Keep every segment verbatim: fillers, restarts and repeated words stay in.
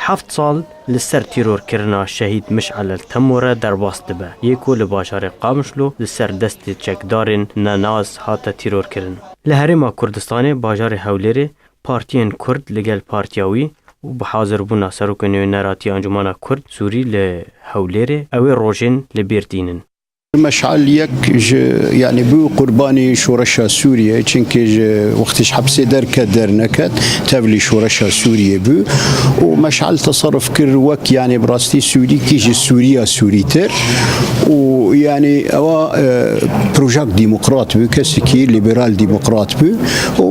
Heft sal li ser tîrorkirina şehîd Miş'el El Temmo re derbas dibe, yê ku li bajarê Qamişlo li ser destê çekdarên nenaz hate tîrorkirin. Li Herêma Kurdistanê, bajarê Hewlêrê, partiyên Kurd li gel partiya wî û bi hazirbûna Serokê Nûneratiya Encûmena Kurd Sûrî li Hewlêrê, ew ê rojên li bîr tînin. Meşal yek ji, yani, bû qurbanî şoreşa Sûriyê, çimkî ji wextî ji hepsê derket derneket, tevlî şoreşa Sûriyê bû. Û Meşal teserruf kir wek, yani, bi rastî Sûrî kî ji Sûriya Sûrîtir. Û, yani, ewa, e, projek demokrat bû, kesekî liberal demokrat bû. Û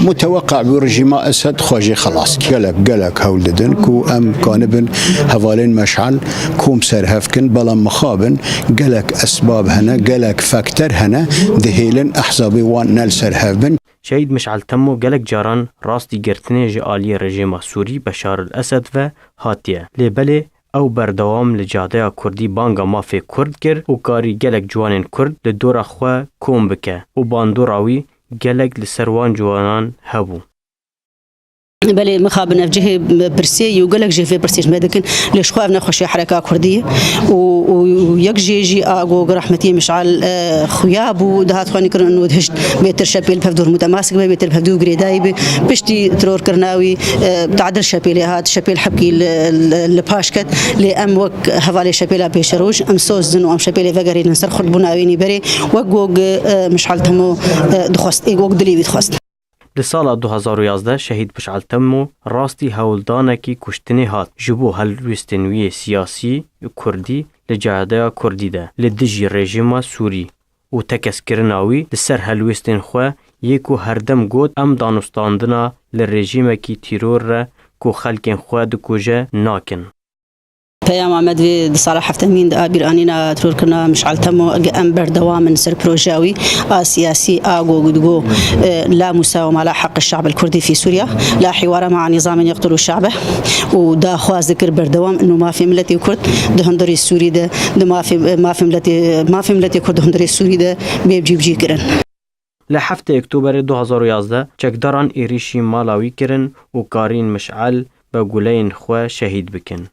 muteweqe bû rejîma Esed xwe jê xelas. Gelek, gelek hewl didin ku em kanibin hevalên Meşal kom ser hev kin, belam mixabin gelek esbab hene, gelek fakter hene, dihêlin ehzabê wan ne li ser hev bin. Şehîd Miş'el Temmo gelek caran rastî girtinê ji aliyê rejîma Sûrî Beşar el Esed ve hatiye. Lê belê ew berdewam li cadeya Kurdî banga mafê Kurd kir û karî gelek ciwanên Kurd li dora xwe kom bike û bandora wî gelek li ser wan ciwanan hebû. Belê, mixabin ev cihê pirsê yî û gelek jê vê pirsê ji me dikin. Lê ji xwe ev nexweşiya hereka Kurdî ye. Û, û, û yek jê jî a got rehmetî Mişal, e, xuya bû, dihat xwenîkirin û dihişt mêtir şepêl bi hevdû rû mutemasik be, mêtir bi hevdû girêdayî be. Piştî terorkirina wî, e, tadil şepêlê hat, şepêl hebkî li, li, li paş ket. Lê em wek hevalê şepêla pêşeroj, em soz din û em şepêlê vegerînin ser xurtbûna wî nî berê. Wek got, e, Mişal Temmo, e, dixwest, ê got dilê wî dixwest. Di sala du hezar û yazdeh şehîd Mişal Temmo rastî hewldanekî kuştinê hat ji bo helwestên wî yê siyasî û kurdî li cadeya kurdî de li dijî rejîma Sûrî û tekez kirina wî li ser helwestên xwe yê ku herdem got, em danûstandina li rejîmekî tîror re ku xelkên xwe dikuje nakin. Peyama me divê di sala heftemîn de a bîranîna terorkirina Mişal Temmo, em berdewam in ser projeya wî a siyasî, a go digo, e, la musawama la heq şab el kurdî fî Sûriya, la hiwara ma nîzamên yeqtulu şabe û daxwaz dikir berdewam inu mafê miletê Kurd di hundirê Sûrî de, di mafê, mafê miletê, mafê miletê Kurd di hundirê Sûrî de bê cîbicî kirin. Li heftê Oktoberê du hezar û yazdeh çekdaran êrîşî mala wî kirin û karîn Miş'el bi guleyên xwe şehîd bikin.